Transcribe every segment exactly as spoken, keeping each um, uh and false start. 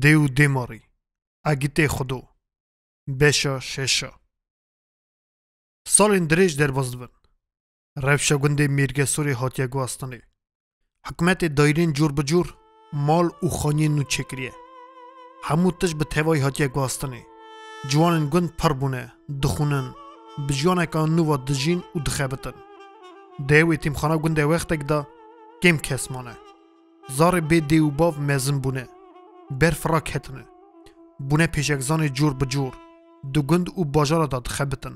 Dê û dêmarî. Egîtê Xudo. Beşa şeşa. Salên dirêj derbas dibin. Rewşa gundê Mêrgesorê hatiye guhastinê. Hikûmetê dayîrên cor bi cor mal û xaniyên nû çêkiriye. Hemû tişt bi tevayî hatiye guhastinê. Ciwanên gund pir bûne, dixwînin, bi jiyaneka nû ve dijîn û dixebitin. Di ewê tîmxana gundê wextek de kêm kes mane. Zarê bê dê û bav mezin bûne. Berf raketine. Bûne pêşekzanê cor bi cor. Di gund û bajara de dixebitin.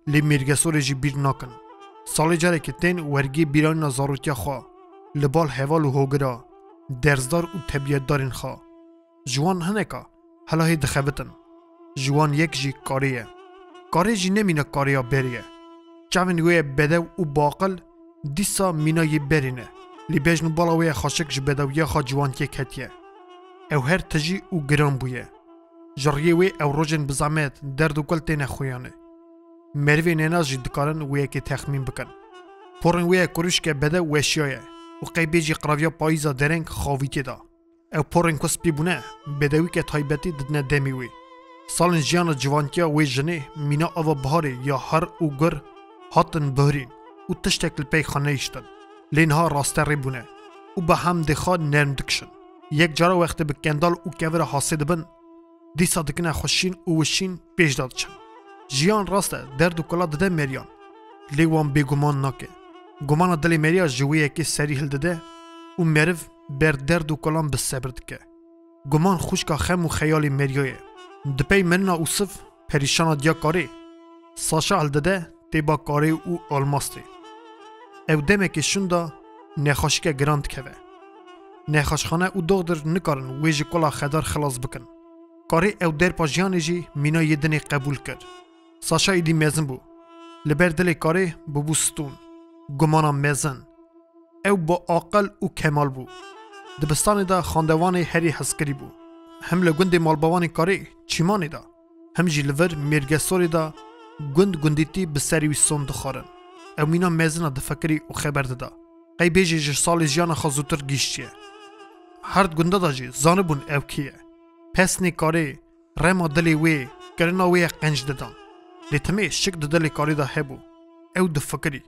Lê Mêrgesorê jî bîr nakin. Salê carekê tên wergê bîranîna zarotiya xwe, li bal heval û hogira, dersdar û tebiyetdarên xwe. Ji wan hineka hela hê dixebitin. Ji wan yek jî Karê ye. Karê jî ne mîna Karêya berê ye. Çavên wê ye bedew û baqil, dîsa mîna yê berê ne. Lê bejn û bala wê ye xaşik ji bedewiya xwe ciwantiyê ketiye. Ew her tijî û giran bûye. Ji riyê wê ew rojên bi zehmet, derd û kul têne xuyanê. Merivên hêna jî dikarin wê yekê texmîn bikin. Porên wê ye kuruşke bedew weşiyaye û qey bêjî qiraviya payîza dereng xavîtê de. Ew porên ku spî bûne, bedewîke taybetî didine demê wê. Salên jiyana ciwantiya wê jinê mîna ava biharê ya her û gur hatin bihurîn û tiştek li pey xwe neyiştin. Lê niha rasterê bûne û bi hemdê xwe nerm dikişin. Yek cara wextê bi kendal û kevira hasê dibin, dîsa dikine xweşîn û wişîn pêş de diçin. Jiyan rast e, derd û kula dide meriyan. Lê wan bêguman nake. Gumana dilê meriya ji wê yekê serî hildide û meriv ber derd û kulan bi sebir dike. Guman xwişka xem û xeyalê meriya ye. Di pey mirina Ûsiv, perîşana diya Karê, Saşa hildide têba Karê û Almastê. Ew demekê şûnda nexweşike giran dikeve. Nexweşxane û doxdir nikarin wê ji kula xedar xilas bikin. Karê ew derpa jiyanê jî mîna yê dinê qebûl kir. Saşa êdî mezin bû. Li ber dilê Karê bûbû stûn. Gumana mezin. Ew bi aqil û kemal bû. Dibistanê de xandevanê herî hezkirî bû. Him li gundê malbavanê Karê, Çîmanê de, him jî li vir Mêrgesorê de gund gundîtî bi serê wî son dixwarin. Ew mîna mezin e difikirî û xeber dida. Qey bêjî ji salê jiyana xwe zûtir gihîştiye. Her di gunda de jî zanibûn ew kê ye. Pesnê Karê, rema dilê wê, kirina wê ye qenc didan. Lê timê şik di dilê Karê de hebû. Ew difikirî.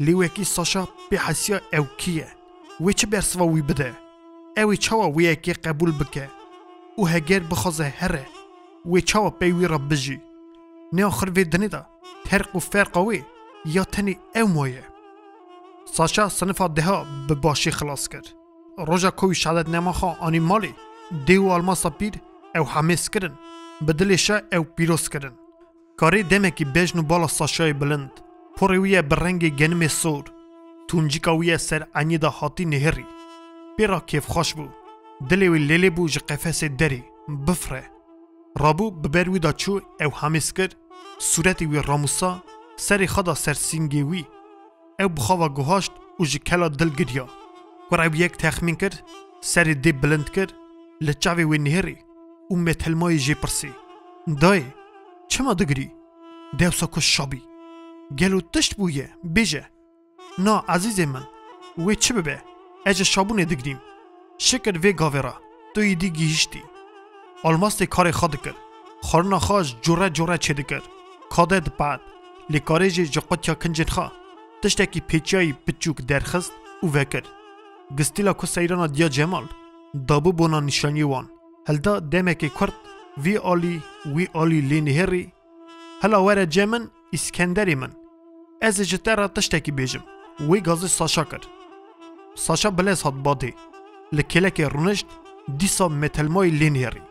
Lê wekî Saşa pê hesiya ew kî ye? Wê çi bersiva wî bide? Ew ê çawa wê yekê qebûl bike? Û heger bixwaze here, wê çawa pey wî re bijî? Ne axir vê dinê de terq û ferqa wê ya tenê ew maye? Saşa sinifa deha bi başî xilas kir. Roja ku wî şehadetnama xwe anî malê, dê û almasa pîr ew hemêz kirin, bi dilê şa ew pîroz kirin. Karê demekî bejn û bala Saşayê bilind, porê wî ye bi rengê genimê sor, tûncika wî ye ser eynî de hatî nihêrî. Pê re kêfxweş bû, dilê wî lêlê bû ji qefesê derê, bifire. Rabû bi ber wî de çû ew hemêz kir, sûretê wî ramûsa, serê xwe da ser sîngê wî. Ew bi xwe ve guhaşt û ji kela dil giriya. Kura wî yek texmîn kir, serê dê bilind kir, li çavê wê nihêrî û metelmayî jê pirsî: Dayê, çima digirî? Dewsa ku şa bî. Gelo tişt bûye, bêje. Na, ezîzê min, wê çi bibe? Ez ji şabûnê digirîm. Şikir vê gavê re, tu êdî gihîştî. Almastê karê xwe dikir. Xwarina xwe ji cure cure çêdikir. Kade dipat. Lê Karê jî ji qutiya kincên xwe tiştekî pêçiyayî piçûk derxist û vekir. Gistîla ku seyrana diya Cemal dabû bona nîşaniyê wan. Hilda demekê kurt vî alî, wî alî lê nihêrî: Hela were cem min, Îskenderê min. Ez ê ji te re tiştekî bêjim. Wê gazê Saşa kir. Saşa bilez hat badê. Li kêlekê rûnişt, dîsa metelmayî lê nihêrî.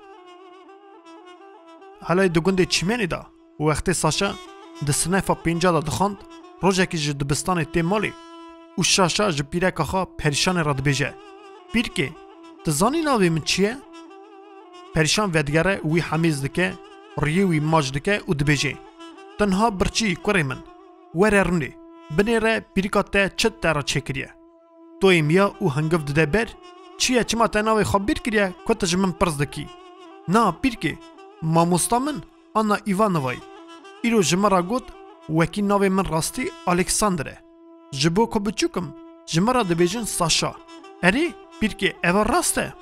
Helay di gundê Çîmenê de, wextê Saşa di sinefa pênca de dixwend, rojekî ji dibistanê tê malê û şa şa ji pîreka xwe perîşanê re dibêje: Pîrkê, tu zanî navê min çi ye? Perîşan vedigere, wî hemêz dike, riyê wî maç dike û dibêje: Tu niha birçî yî kurê min. Were rûnê, binêre pîrika te çi te re çêkiriye. Toyê miya û hingiv dide ber: Çi ye, çima te navê xwe bîr kiriye ku tu ji min pirs dikî? Na, pîrkê, mamosta min Anna Îvanovayî îro ji min re got, wekî navê min rastî Alexander e. Ji bo ku biçûk im, ji min re dibêjin Saşa. Erê, pîrkê, eva rast e?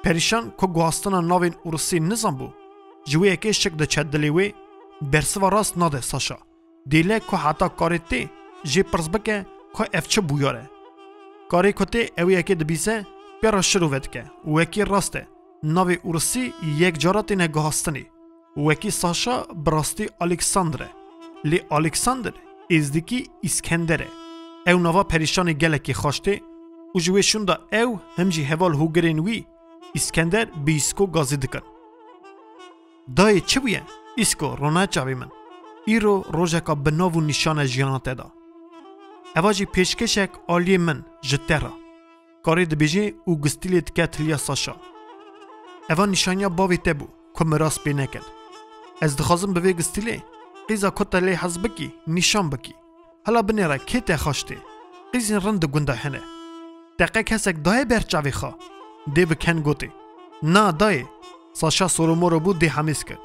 Perîşan ku guhastina navên Ûrisî nizanbû, ji wê yekê şik diçe dilê wê, bersiva rast nade Saşa. Dêle ku heta karê tê, jê pirs bike ku ev çi bûyar e. Karê ku tê ew yekê dibîse, pê re şirove dike û wekî rast e, navê Ûrisî yek cara têne guhastinê. Wekî Saşa bi rastî Alexander e. Lê Alexander êzdîkî Îskender e. Ew nava perîşanê gelekî xweş tê û ji wê şûnda ew hem jî heval hogirên wî Îskender bi Îsko gazî dikin. Dayê çi bûye? Îsko, rona çavê min. Îro rojeka bi nav û nîşan e jiyana te da. Eva jî pêşkêşek aliyê min ji te re. Karê dibêje û gistîlê dike tiliya Saşa. Eva nîşaniya bavê te bû, ku miras pê nekin. Ez dixwazim bi vê gistîlê, qîza ku te lê hez bikî, nîşan bikî. Hela binêre kê te xweş tê? Qîzên rind di gunda hene. Te qe kesek daye ber çavê xwe? Dê bi ken gotê. Na dayê. Saşa soromoro bû dê hemîz kir.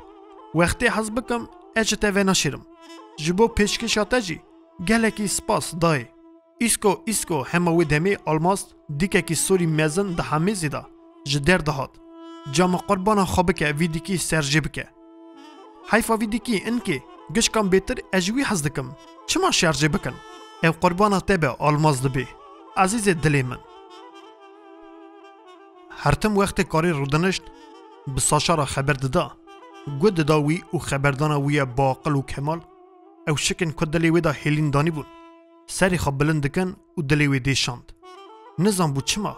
Wextê hez bikim, ez ji te venaşêrim. Ji bo pêşkêşa te jî gelekî spas dayê. Îsko, îsko, hema wê demê Almaz dîkekî sorî mezin di hemêzê de ji der dihat. Cama qurbana xwe bike, vî dîkî serjê bike. Heyfa vî dîkî, inkê, gişkan bêtir ez ji wî hez dikim. Çima şerjê bikin? Ew qurbana te be, Almaz dibê. Ezîzê dilê min. Hertim wextê karê rûdinişt, bi Saşa re xeber dida. Guh dida wî û xeberdana wî ye bi aqil û kemal. Ew şikin ku dilê wê de hêlîn danîbûn. Serê xwe bilind dikin û dilê wê dê şand. Nizanbû çima,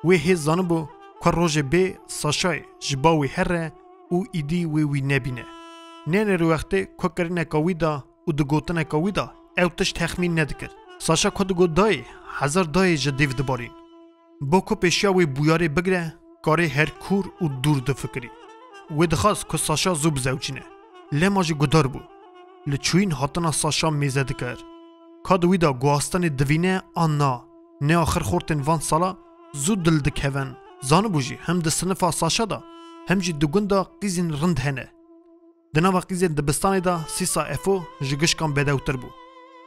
wê hêz zanibû ku rojê bê Saşayê ji ba wê here û îdî wê wî nebîne. Nênêrî wextê ku kirineka wî de û di gotineka wî de ew tişt texmîn nedikir. Saşa ku digot dayê, hezar dayê ji dêv dibarîn. Bo ku pêşiya wê bûyarê bigire, karê her kûr û dûr difikirî. Wê dixwest ku Saşa zû bizewcîne. Lema jî gudar bû. Li çûyîn hatina Saşa mêze dikir. Ka di wî de guhastinê divîne an na, ne axir xortên van sala zû dil dikevin. Zanibû jî hem di sinifa Saşa de, hem jî di gunda qîzên rind hene. Di nava qîzên dibistanê de Sîsa Efo ji gişkan bedewtir bû.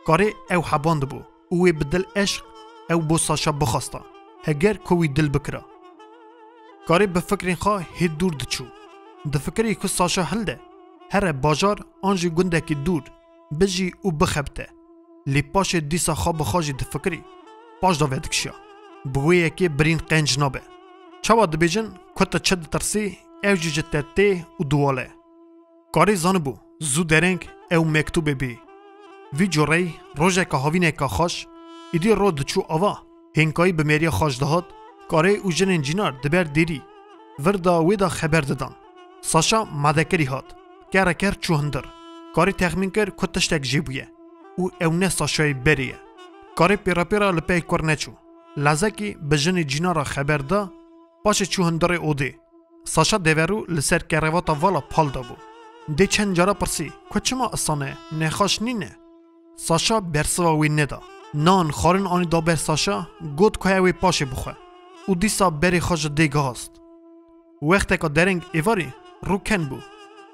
Karê ew hebandibû û wê bi dil eşq ew bo Saşa bixwesta, heger ku wî dil bikira. Karê bi fikrên xwe hê dûr diçû. Difikirî ku Saşa hilde, here bajar an jî gundekî dûr, bijî û bixebite. Lê paşê dîsa xwe bi xwe jî difikirî, paş de vedikişiya. Bi wê yekê birîn qenc nabe. Çawa dibêjin, ku tu çi ditirsî, ew jî ji te tê û diwale. Karê zanibû, zû dereng ew mektûbê bê. Vî coreyî rojeka havîneka xweş, îdî ro diçû ava, hênkayî bi mêriya xweş dihat, karê û jinên cînar di ber dêrî, vir da wê de xeber didan. Saşa madekirî hat, kereker çû hundir. Karê texmîn kir ku tiştek jê bûye û ew ne Saşayê berê ye. Karê pêra pêra li pey kur neçû. Lezekî bi jinê cînara xeber da, paşê çû hundirê odê. Saşa deverû li ser kerevata vala pal dabû. Dê çend cara pirsî, ku çima isan e, nexweş nîne? Saşa bersiva wê neda. Nan, xwarin anî da ber Saşa, got ku ew ê paşê bixwe. Û dîsa berê xwe ji dê gihast. Wexteka dereng êvarî, rû ken bû.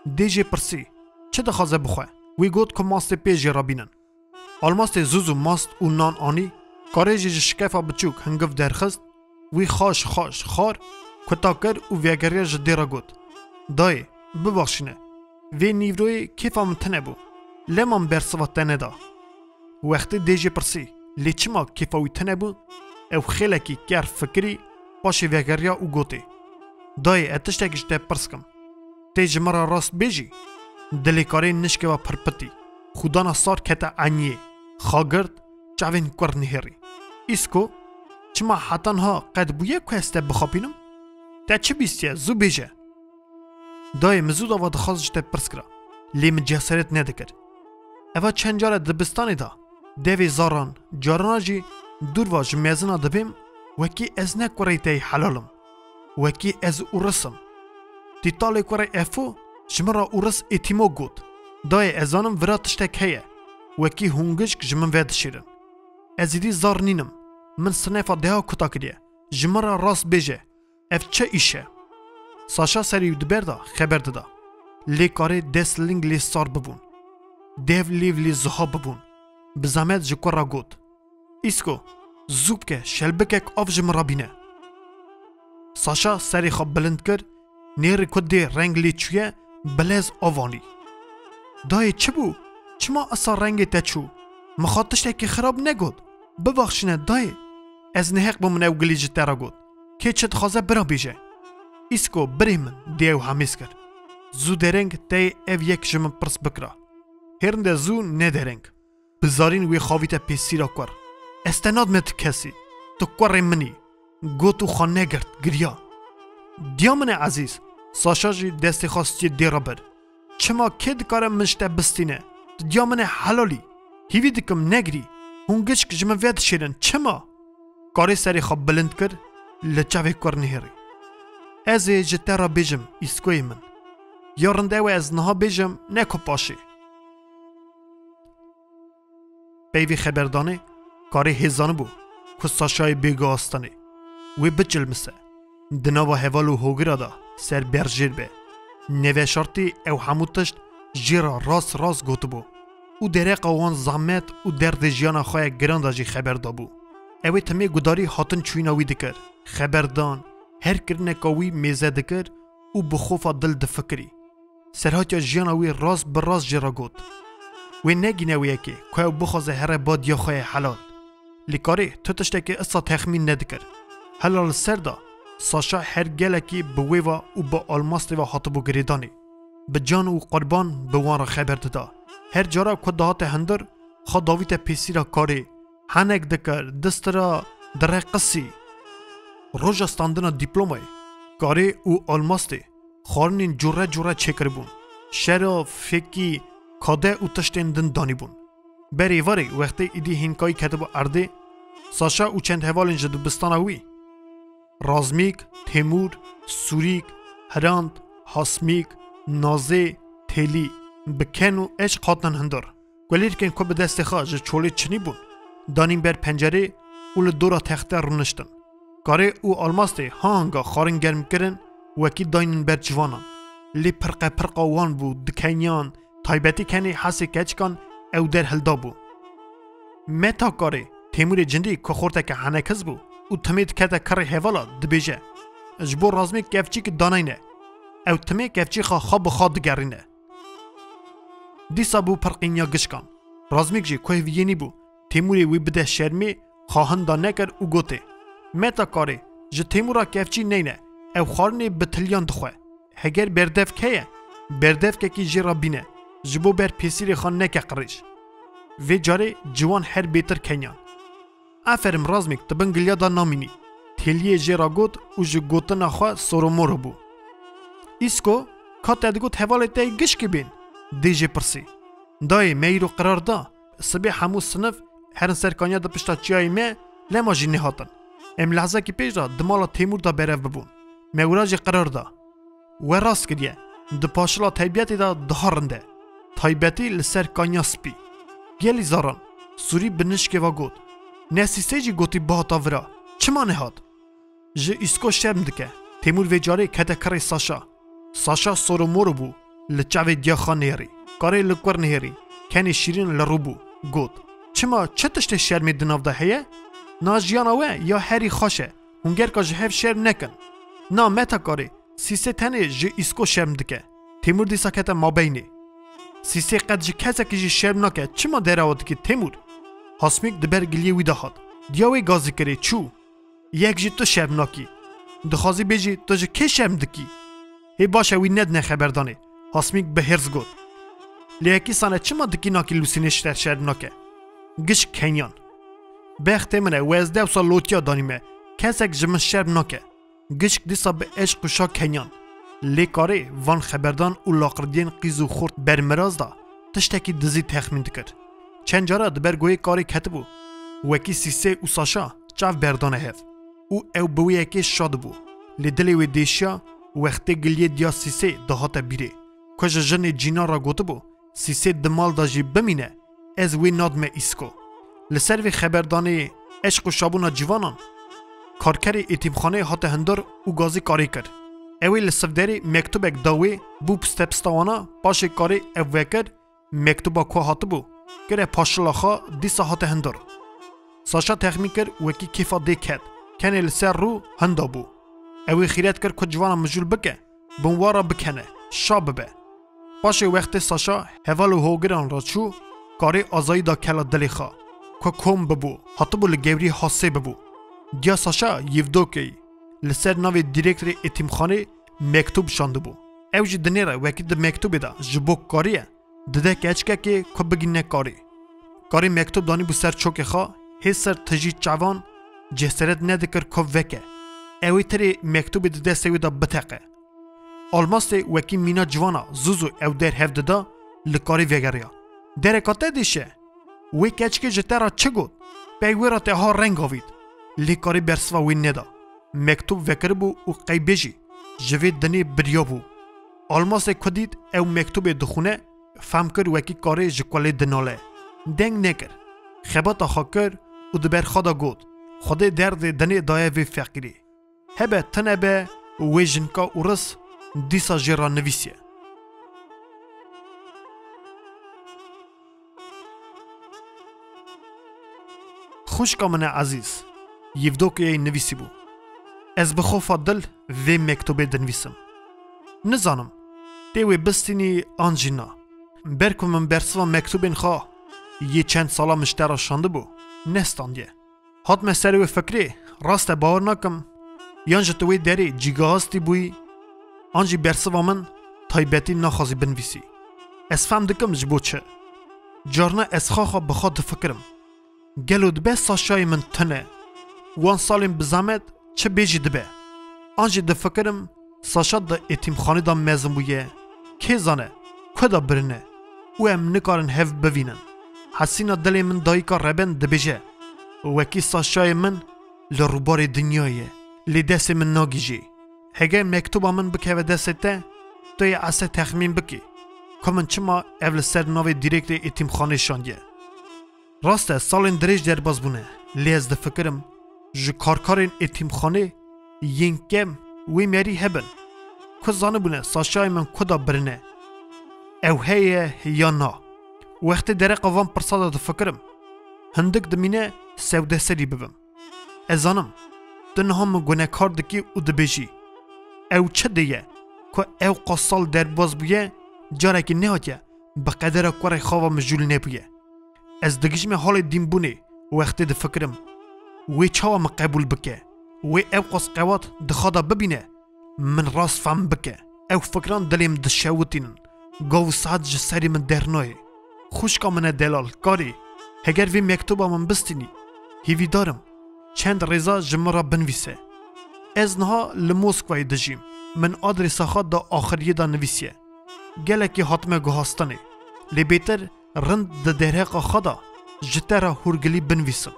Dê jê pirsî, çi dixwaze bixwe? Wî got ku mastê pê jê re bînin. Almastê zû zû mast û nan anî, karê jî ji şikefa biçûk hingiv derxist, wî xaş xaş xwar, kuta kir û vegeriya ji dê re got, dayê, bibexşîne, vê nîvroyê kêfa min tune bû, lema min bersiva te neda. Wextê dê jê pirsî, lê çima kêfa wî tune bû? Ew xêlekî ker fikirî, paşê vegeriya û gotê, dayê, ez tiştekî ji te pirs kim. Tê ji min re rast bêjî? Dilê karê nişkeva pirpitî. Xûdana sar kete eyniyê. Xwe girt, çavên kur nihêrî. Îsko, çima heta niha qet bûye ku ez te bixapînim? Te çi bîstiye? Zû bêje. Dayê, min zû dava dixwaz ji te pirs kira. Lê min ceseret nedikir. Eva çend care dibistanê de, devê zaran, carana jî dûr va ji mezina dibêm, wekî ez ne kurê te yê helal im. Wekî ez ûris im. Tîtalê kurê Efo ji min re ûris êtîmo got. Dayê, ez zanim vira tiştek heye. Wekî hûn gişk ji min vedişêrin. Ez êdî zar nînim. Min sinefa deha kuta kiriye. Ji min re rast bêje. Ev çi îş e? Saşa serî wî diber da, xeber dida. Lê karê dest ling lê sar bibûn. Dev lêv lê ziha bibûn. Bi zemet ji kur re got. Îsko, zû bike, şelbikek av ji min re bîne. Saşa serê xwe bilind kir, nêrê ku dê reng lê çûye, bi lez avanî. Dayê, çi bû? Çima esa rengê te çû? Min xwe tiştekî xirab negot. Bibaxşîne dayê. Ez neheq bûm min ew gilî ji te re got. Kê çi dixwaze bira bêje. Îsko, birê min, dê ew hemêz kir. Zû dereng teyê ev yek ji min pirs bikira. Hêrinde zû nedereng. Bi zarîn wê xavîte pêsîra kur. Ez te nadime ti kesî. Tu kurê min î. Got û xwe negirt, giriya. Diya min e ezîz, Saşa jî destê xwe stiyê dê re bir. Çima kê dikare min ji te bistîne? Tu diya min e helalî. Hîvî dikim negirî. Hûn gişk ji min vedişêrin. Çima? Karê serê xwe bilind kir, li çavê kur nihêrî. Ez ê ji te re bêjim, îskoyê min. Ya rind ew e ez niha bêjim, ne ku paşê. Peyvê xeberdanê, karê hê zanibû ku Saşayê bêguh astinê. Wê bicilmise. Di nava heval û hogira de ser berjêr be. Neveşartî ew hemû tişt jê re rast rast gotibû û dereqa wan zehmet û derdê jiyana xwe ya giran de jî xeber dabû. Ew ê timê gudarî hatin çûyîna wî dikir, xeberdan, her kirineka wî mêze dikir û bi xofa dil difikirî. Serhatiya jiyana wî rast bi rast jê re got. Wê negîne wê yekê ku ew bixwaze here ba diya xwe yê helal. Lê karê tu tiştekê issa texmîn nedikir. Hela li ser de Saşa her gelekî bi wê ve û bi Almastê ve hatibû girêdanê. Bi can û qurban bi wan re xeber dida. Her cara ku dihate hundir, xwe davîte pêsîra karê. Henek dikir, distira, direqisî. Roja standina dîplomayê, karê û Almastê xwarinên cure cure çêkiribûn. Şerab, fêkî, kade û tiştên din danîbûn. Berê varê wextê êdî hînkayî ketibû erdê, Saşa û çend hevalên ji dibistana wî, Razmîk, Têmûr, Sûrîk, Hirand, Hasmîk, Nazê, Têlî, bi ken û eşq hatin hundir. Kulîlkên ku bi destê xwe ji çolê çinî bûn, danîn ber pencerê û li dora texte rûniştin. Karê û Almastê ha hanga xwarin germ kirin, wekî daynin ber ciwanan. Lê pirqe pirqa wan bû, dikeniyan, taybetî kenê hesê keçikan ew der hildabû. Meta karê, Têmûrê cindî ku xorteke henekiz bû û timê dikete kirê hevala, dibêje, ji bo Razmîk kevçîk danayne. Ew timê kevçî xwe xwe bi xwe digerîne. Dîsa bû pirqîniya gişkan. Razmîk jî ku hêviyê nîbû, Têmûrê wî bide şermê, xwe hinda nekir û gotê, Meta karê, ji Têmûra kevçî neyne, ew xwarinê bi tiliyan dixwe. Heger berdevk heye, berdevkekî jê re bîne, ji bo ber pêsîrê xwe neke qirêj. Vê carê ciwan her bêtir keniyan. Aferin Razmîk, tu bin giliya de namînî. Têliyê jê re got û ji gotina xwe soromoro bû. Îsko, ka te digot hevalê te yê gişkî bên? Dê jê pirsî. Dayê, me îro qirar da, sibê hemû sinif herin ser kaniya di pişta çiyayê me, lema jî nêhatin. Em lehzekî pêş de di mala Têmûr de berev bibûn. Me wira jî qirar da. We rast kiriye. Di paşila teybiyetê de daha rind e. Taybetî li ser kanya spî. Gelî zaran, Sûrî bi nişkê ve got, Ne Sîsê jî gotî bihata vira. Çima nehat? Ji Îsko şerm dike. Têmûr vê carê kete kirê Saşa. Saşa soromoro bû. Li çavê diya xwe nêrî. Karê li kur nihêrî. Kenê şîrîn li rû bû. Got, Çima, çi tiştê şermê di nav de heye? Na jiyana we ya herî xweş e. Hûn gerka ji hev şerm nekin. Na Meta karê, Sîsê tenê ji Îsko şerm dike. Têmûr dîsa kete mabeynê. Sîsê qet ji kesekî jî şerm nake, çima derewa dikî Têmûr? Hasmîk di ber giliyê wî de hat. Diya wê gazî kirê çû. Yek jî tu şerm nakî. Dixwazî bêjî tu ji kê şerm dikî? Hê baş e, wî nedine xeberdanê. Hasmîk bi hêrs got. Lê yekî sane çima dikî nakî Lûsînê ji te şerm nake? Gişk keniyan. Bextê min e, we ez dewsa lotiya danîme. Kesek ji min şerm nake. Gişk dîsa bi eşq û şa keniyan. Lê karê van xeberdan û laqirdiyên qîz û xort bermiraz da tiştekî dizî texmîn dikir. Çend cara di ber goyê karê ketibû. Wekî Sîsê û Saşa çav berdane hev. Û ew bi wê yekê şa dibû. Lê dilê wê dêşiya wextê giliyê diya Sîsê dihate bîrê. Ku ji jinê Cîna re gotibû, Sîsê di mal de jî bimîne, ez wê nadime Îsko. Li ser vê xeberdanê eşq û şabûna civanan, karkerê êtîmxaneyê hate hundir û gazî karê kir. Ew ê li sivderê mektubek da wê, bû pistepista wana, paşê karê ev vekir, mektuba ku hatibû, kire paşila xwe, dîsa hate hundir. Saşa texmîn kir, wekî kêfa dê ket, kenê li ser rû hinda bû. Ew ê xîret kir ku civana mijûl bike, bin wan re bikene, şa bibe. Paşê wextê Saşa heval û hogiran re çû, karê azayî da kela dilê xwe, ku kom bibû, hatibû li gewrî hasê bibû. Diya Saşa Yevdokeyê li ser navê dîrektorê êtîmxanê mektûb şandibû. Ew jî dinêre wekî di mektûbê de ji bo karê ye, dide keçikekê ku bigîne karê. Karê mektûb danîbû ser çokê xwe, hê ser tijî çavan ceseret nedikir ku veke. Ew ê tirê mektûbê di destê wê de biteqe. Almasê wekî mîna civana zû zû ew der hev dida, li karê vegeriya. Dereka te dêşe! Wê keçikê ji te re çi got? Pey wê re te ha reng avît. Lê karê bersiva wê neda. Mektûb vekiribû û qey bêjî, ji vê dinê biriyabû. Almasê ku dît ew mektûbê dixwîne, fehm kir wekî karê ji kulê dinale. Deng nekir. Xebata xwe kir û di ber xwe de got, Xwedê derdê dinê daye vê feqîrê. Hebe tune be wê jinka ûris dîsa jê re nivîsiye. Xwişka min e ezîz, Yevdokeyê nivîsîbû. Ez bi xofa dil vê mektûbê dinivîsim. Nizanim, tê wê bistînî an jî na. Ber ku min bersiva mektûbên xwe yê çend sala min ji te re şandibû, nestandiye. Hatime ser wê fikrê, rast e bawer nakim, yan ji tu wê derê cîgahastî bûyî, an jî bersiva min taybetî naxwazî binivîsî. Ez fehm dikim ji bo çi. Carna ez xwe xwe bi xwe difikirim. Gelo dibe Saşayê min tune? Wan salên bi zehmet çi bê jî dibe. An jî difikirim, Saşa di êtîmxanê de mezin bûye. Kê zane, ku de birine û em nikarin hev bivînin. Hesîna dilê min dayika Reben dibêje, Wekî Saşayê min li rûbarê dinyayê ye, lê destê min nagihîjê. Heger mektuba min bikeve destê te, tu yê ese texmîn bikî ku min çima ev li ser navê dîrektê êtîmxanê şandiye. Rast e, salên dirêj derbas bûne, lê ez difikirim, ji karkarên êtîmxanê yên kem wê merî hebin. Ku zanibûne Saşayê min ku da birine? Ew heye ya na? Wextê dereqa van pirsa de difikirim, hindik dimîne sewdeserî bibim. Ez zanim, tu niha min gunekar dikî û dibêjî, Ew çi dê ye ku ew qas sal derbas bûye, carekê nehatiye bi qedera kurê xwe ve mijûl nebûye? Ez digihîjime halê dînbûnê, wextê difikirim, wê çawa min qebûl bike? Wê ew qas qewat di xwe de bibîne, min rast fehm bike. Ew fikran dilê min dişewitînin. Gav û saet ji serê min dernayê. Xwişka min e delal, karê, heger vê mektuba min bistînî, hêvîdar im, çend rêza ji min re binivîse. Ez niha li Moskwayê dijîm. Min adrêsa xwe di axiriyê de nivîsiye. Gelekî hatime guhastinê. Lê bêtir rind di derheqa xwe de ji te re hûrgilî binivîsim.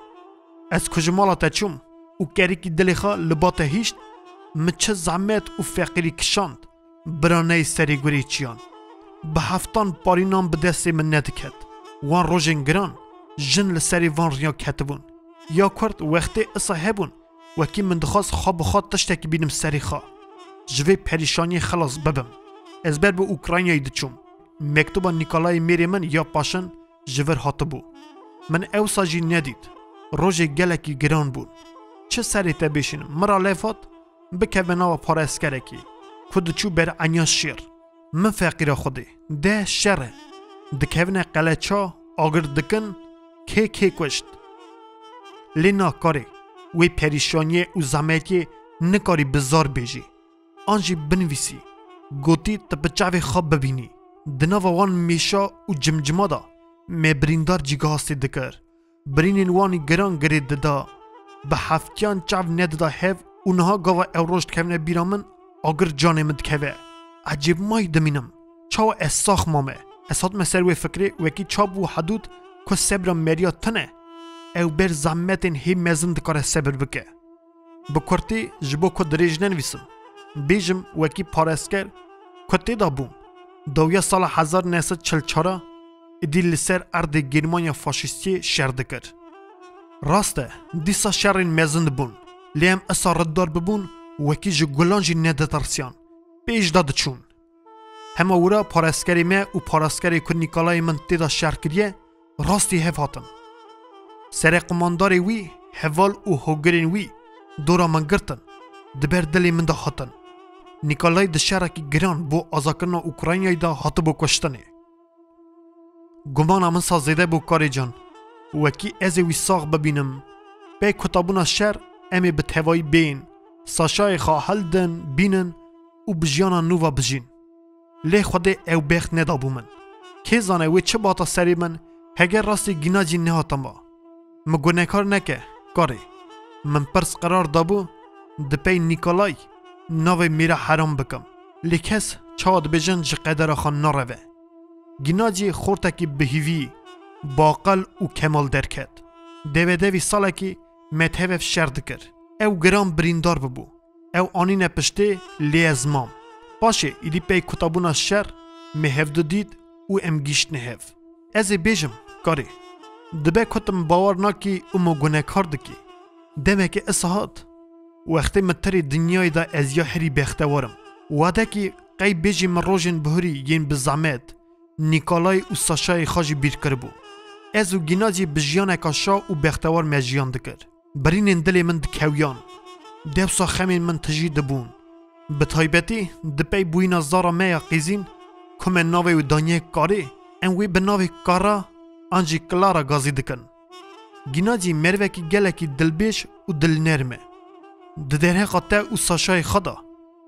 Ez ku ji mala te çûm û kerikî dilê xwe li ba te hişt, min çi zehmet û feqîrî kişand, bira neyê serê gurê çiyan. Bi heftan parî nan bi destê min nediket. Wan rojên giran, jin li serê van riya ketibûn. Ya kurd wextê isa hebûn, wekî min dixwast xwe bi xwe tiştekî bînim serê xwe. Ji vê perîşaniyê xelas bibim. Ez ber bi Ukraynayê diçûm. Mektuba Nîkolayê mêrê min ya paşin ji vir hatibû. Min ewsa jî nedît. Rojê gelekî giran bûn. Çi serê te bêşînim, min ra lev hat, bikeve nava parêzkerekî, ku diçû ber eniya şêr. Min feqîra Xwedê, de şer e. Dikevine qeleça, agir dikin, kê kê kuşt. Lê na karê, wê perîşaniyê û zehmetiyê nikarî bi zar bêjî. An jî binivîsî. Gotî tu bi çavê xwe bibînî. Di nava wan mêşa û cimcima de me birîndar cîgihastî dikir. Birînên wan giran girê dida. Bi heftiyan çav nedida hev û niha gava ew roj dikevine bîra min, agir canê min dikeve. Ecêb mayî dimînim. Çawa ez sax mame? Ez hatime ser wê fikrê wekî çap û hedûd ku sebra meriya tune. Ew ber zehmetên hê mezin dikare sebir bike. Bi kurtî ji bo ku dirêj nenivîsim, bêjim wekî parêzker ku tê de bûm, dawiya sala hezar neh sed çil çar êdî li ser erdê Germanya faşîstiyê şer dikir. Rast e, dîsa şerên mezin dibûn, lê em isa ritdar bibûn, wekî ji gulan jî neditirsiyan, pêş de diçûn. Hema wira parêzkerê me û paraskerê ku Nîkolayê min tê de şer kiriye, rastî hev hatin. Serequmandarê wî, heval û hogirên wî dora min girtin. di ber dilê min de hatin. Nîkolay di şerekî giran bo azakirina Ukraynayê de hatibû kuştinê. Gumana min sa zêde bû, Karê can. Wekî ez ê wî sax bibînim. Pey kutabûna şer em ê bi tevayî bêyên, Saşayê xwe hildin, bînin û bi jiyana nû ve bijîn. Lê Xwedê ew bext nedabû min. Kê zane wê çi bata serê min, heger rastî Gînacî nehata ma. Min gunekar neke, Karê. Min pirs qerar dabû, di pey Nîkolay navê mîra heram bikim. Lê kes çawa dibêjin ji qedera xwe nareve. Gînacî xortekî bi hîvî, baqil û kemal derket. Devê devî salekî me tev ev şer dikir. Ew giran birîndar bibû. Ew anîne piştê, lê ez mam. Paşê êdî pey kutabûna şer me hevdu dît û em gîştine hev. Ez ê bêjim, Karê. Dibe ku tu min bawer nakî û min gunekar dikî. Demekê isa hat. Wextê min tirê dinyayê de ez ya herî bextewar im. Wadekî qey bêjî min rojên bihurî yên bi zehmet Nîkolay û Saşayê xwe jî bîr kiribû. Ez û Gînacî bi jiyaneka şa û bextewar me jiyan dikir. Birînên dilê min dikewiyan. Dewsa xemên min tijî dibûn. Bi taybetî di pey bûyîna zara me ya qîzîn, ku me navê wî daniye Karê, em wê bi navê Kara an jî Klara gazî dikin. Gînacî merivekî gelekî dilbêj û dilnerm e. Di derheqa te û Saşayê xwe de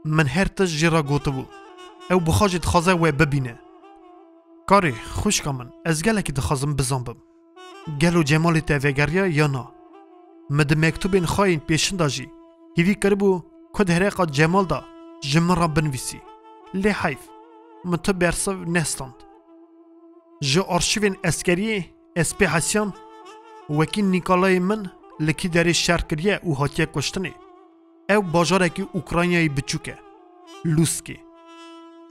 min her tişt jê re gotibû. Ew bi xwe jî dixwaze we bibîne. Karê, xwişka min, ez gelekî dixwazim bizanbim. Gelo Cemalê te vegeriya ya na? Min di mektûbên xwe yên pêşin de jî hîvî kiribû ku di herêqa Cemal de ji min re binivîsî. Lê heyf, min tu bersiv nestand. Ji arşîvên eskeriyê ez pê hesiyam, wekî Nîkolayê min li kî derê şer kiriye û hatiye kuştinê. Ew bajarekî Ukraynayê biçûk e. Lûskê.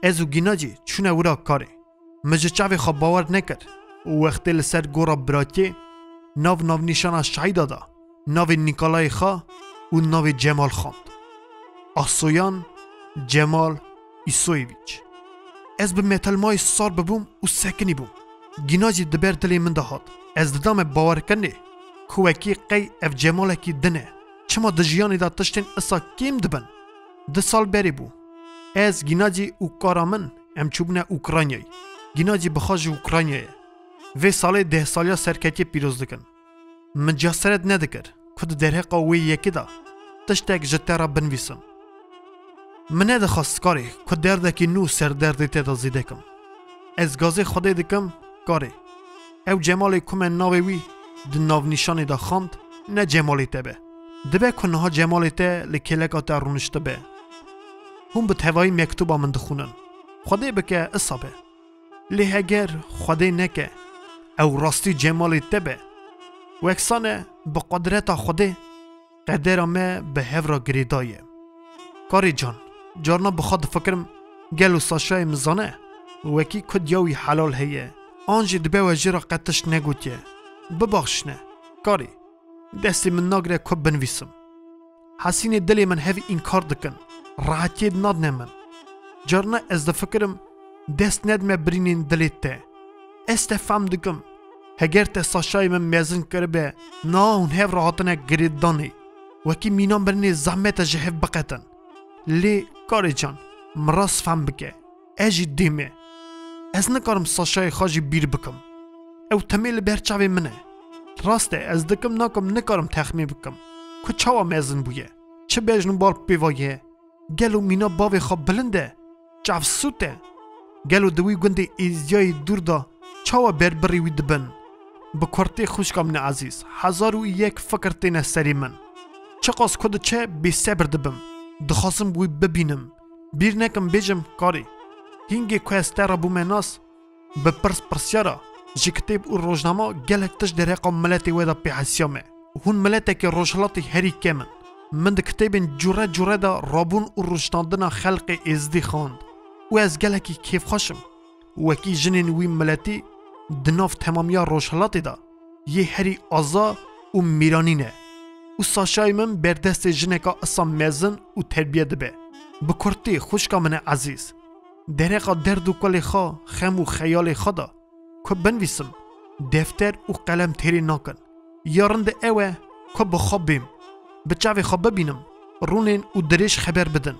Ez û Gînacî çûne wira Karê. Min ji çavê xwe bawer nekir û wextê li ser gora biratiyê nav navnîşana şehîda da navê Nîkolayê xwe û navê Cemal xwend. Asoyan Cemal Îsoyevîç. Ez bi metelmayê sar bibûm û sekinî bûm. Gîna jî di ber dilê min de hat. Ez didame bawerkirinê ku wekî qey ev Cemalekî din e. Çima di jiyanê de tiştên isa kêm dibin? Du sal berê bû. Ez, Gîna jî û kara min em çûbûne Ukraynayê. Gîna jî bi xwe ji Ukraynayê ye. Vê salê deh saliya serketiyê pîroz dikin. Min ceseret nedikir ku di derheqa wê yekê de tiştek ji te re binivîsim. Min nedixwest karê ku derdekî nû ser derdê te de zêde kim. Ez gazê Xwedê dikim karê. Ew Cemalê ku me navê wî di navnîşanê de xwend, ne Cemalê te be. Dibe ku niha Cemalê te li kêleka te rûniştibe. Hûn bi tevayî mektuba min dixwînin. Xwedê bike isa be. Lê heger Xwedê neke, ew rastî Cemalê te be, weksan e bi qudreta Xwedê qedera me bi hev re girêdaye. Karê can, carna bi xwe difikirim, gelo Saşayê min zane wekî ku diya wî helal heye, an jî dibe we jê re qet tişt negotiye? Bibaxşîne, karê. Destê min nagire ku binivîsim. Hesînê dilê min hev înkar dikin. Rehetiyê nadine min. Carna ez difikirim, dest nedime birînên dilê te. Ez te fehm dikim. Heger te Saşayê min mezin kiribe, niha hûn hev re hatine girêdanê. Wekî mîna mirinê zehmet e ji hev biqetin. Lê karê can, min rast fehm bike. Ez jî dê me. Ez nikarim Saşayê xwe jî bîr bikim. Ew temê li ber çavê min e. Rast e, ez dikim nakim nikarim texmîn bikim ku çawa mezin bûye. Çi bejn û bal pê ve ye? Gelo mîna bavê xwe bilind e? Çav sût e? Gelo di wî gundê êzdiyayê dûr de çawa berbirê wî dibin? Bi kurtî xwişka min ezîz, hezar û yek fikir têne serê min. Çiqas ku diçe bêsebir dibim. Dixwazim wî bibînim. Bîr nekim bêjim karê. Hingê ku ez te re bûme nas, bi pirs pirsyara ji kitêb û rojnama gelek tişt derheqa miletê we de pê hesiya me. Hûn miletekî rojhilatî herî kêm in. Min di kitêbên cure cure de rabûn û rûştandina xelqê êzdî xwend û ez gelekî kêfxweş im. Wekî jinên wî miletî di nav temamiya rojhilatê de yê herî aza û mîranî ne. Û Saşayê min berdestê jineka isa mezin û terbiye dibe. Bi kurtî, xwişka min e ezîz, derheqa derd û kulê xwe, xem û xeyalê xwe de ku binivîsim, defter û qelem têrê nakin. Ya rind ew e ku bi xwe bêm, bi çavê xwe bibînim, Rûnên û dirêj xeber bidin.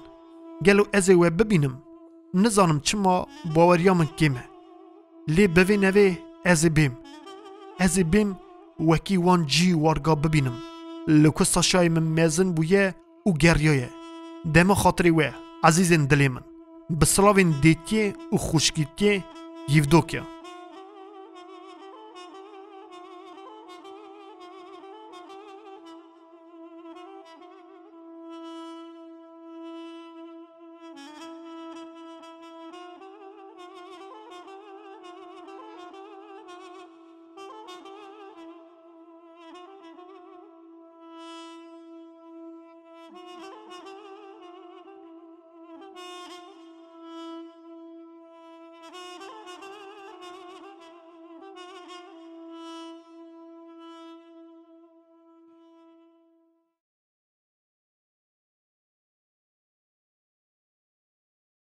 Gelo ez ê we bibînim? Nizanim çima baweriya min kêm e. Lê bivê nevê ez ê bêm. Ez ê bêm wekî wan cî warga bibînim. Li ku Saşayê min mezin bûye û geriyaye. Dema xatirê we, ezîzên dilê min. Bi silavên dêtiyê û xwişkîtiyê Yîvdokya.